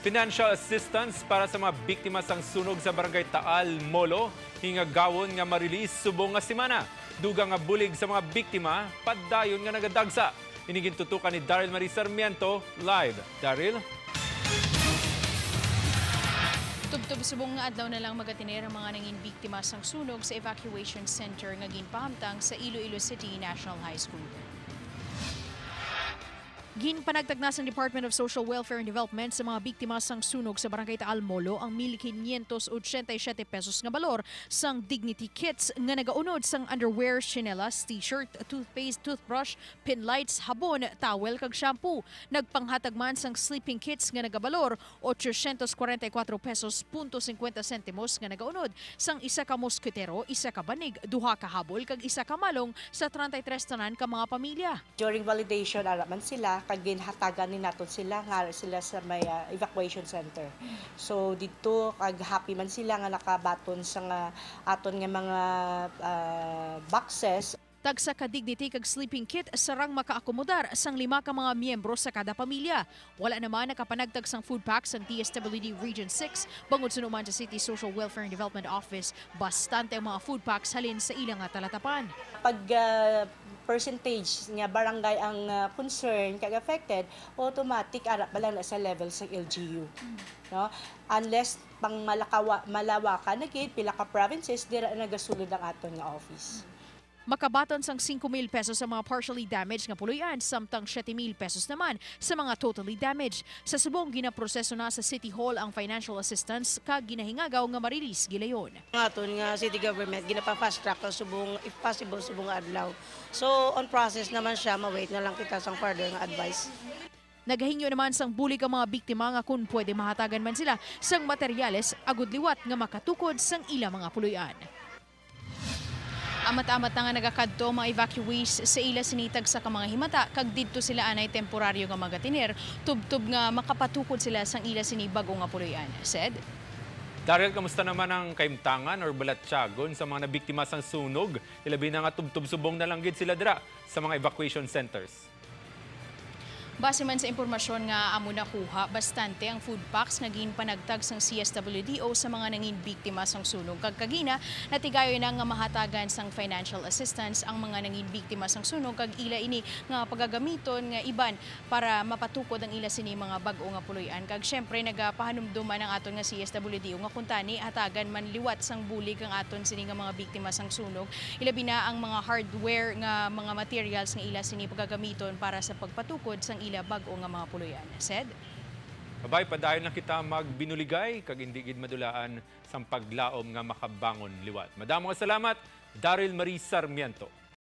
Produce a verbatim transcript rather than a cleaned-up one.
Financial assistance para sa mga biktima sang sunog sa Barangay Taal, Molo, hingagawon nga ma-release subong nga semana. Dugang nga bulig sa mga biktima, padayon nga nagadagsa. Ini gintutukan ni Daryl Marie Sarmiento, live. Daryl? Tubtob subong nga adlaw na lang magatiner ang mga nangin biktima sang sunog sa evacuation center nga ginpahamtang sa Iloilo City National High School. Ginpanagtag na sang Department of Social Welfare and Development sa mga biktima sang sunog sa Barangay Taal, Molo ang mil quinientos ochenta y siete pesos nga balor sang Dignity Kits nga nagaunod sang underwear, tsinelas, t-shirt, toothpaste, toothbrush, pin lights, habon, towel, kag shampoo. Nagpanghatag man sang sleeping kits nga nagabalor ochocientos kwarenta y kuwatro pesos punto singkwenta sentimos nga nagaunod sang isa ka moskitero, isa ka banig, duha ka habol, kag isa ka malong sa treinta y tres tanan ka mga pamilya. During validation, ara man sila, kag ginhatagan ni naton sila nga ara sila sa may ah, evacuation center. So didto kag happy man sila nga nakabaton sa nga aton nga mga ah, boxes. Tagsa ka dignity kag sleeping kit sarang makaakomodar sang lima ka mga miyembro sa kada pamilya. Wala naman nakapanagtag sang food packs ang D S W D Region six, bangod suno man sa City Social Welfare and Development Office, bastante ang mga food packs halin sa ila nga talatapan. Pag ah, percentage nga barangay ang ah, concern kag affected, automatic ara pa lang na sa level sa L G U. No? Unless pang malakawa, malawakan na gid, pila ka provinces dira nagasulod ang aton nga office. Makabaton sang singko mil pesos ang mga partially damaged nga puloy-an, samtang siyete mil pesos naman sa mga totally damaged. Sa subong, ginaproseso na sa City Hall ang financial assistance kag ginahingagaw nga ma-release gilayon. Ang aton nga city government ginapa-fast track ang subong, if possible, subong nga adlaw. So, on process naman siya, ma-wait na lang kita sang further nga advice. Nagahingyo naman sang bulig ang mga biktima nga kon pwede mahatagan man sila sang materyales agud liwat nga makatukod sang ila mga puloy-an. Amat-amat na nga nagakadto ang mga evacuees sa ila sini tagsa ka mga himata kag didto sila anay temporaryo nga magatiner tubtob nga makapatukod sila sang ila sini bag-o nga puloy-an. Sed? Daryl, kamusta naman ang kahimtangan or balatyagon sa mga nabiktima sang sunog, ilabi na nga tubtob subong na lang gid sila dira sa mga evacuation centers? Base man sa impormasyon nga amo nakuha, bastante ang food packs nga ginpanagtag sang C S W D O sa mga nangin biktima sang sunog, kag kagina natigayon na nga mahatagan sang financial assistance ang mga nangin biktima sang sunog, kag ila ini nga pagagamiton nga iban para mapatukod ang ila sini mga bag-o nga puloy-an. Kag syempre, nagapahanumdom man ang aton nga C S W D O nga kuntani hatagan man liwat sang bulig ang aton sini nga mga biktima sang sunog, ilabi na ang mga hardware nga mga materials nga ila sini pagagamiton para sa pagpatukod sang ila bag-o nga mga puloy-an. Sed? Abay, padayon lang kita magbinuligay kag indi gid madulaan sang paglaom nga makabangon liwat. Madamo nga salamat, Daryl Marie Sarmiento.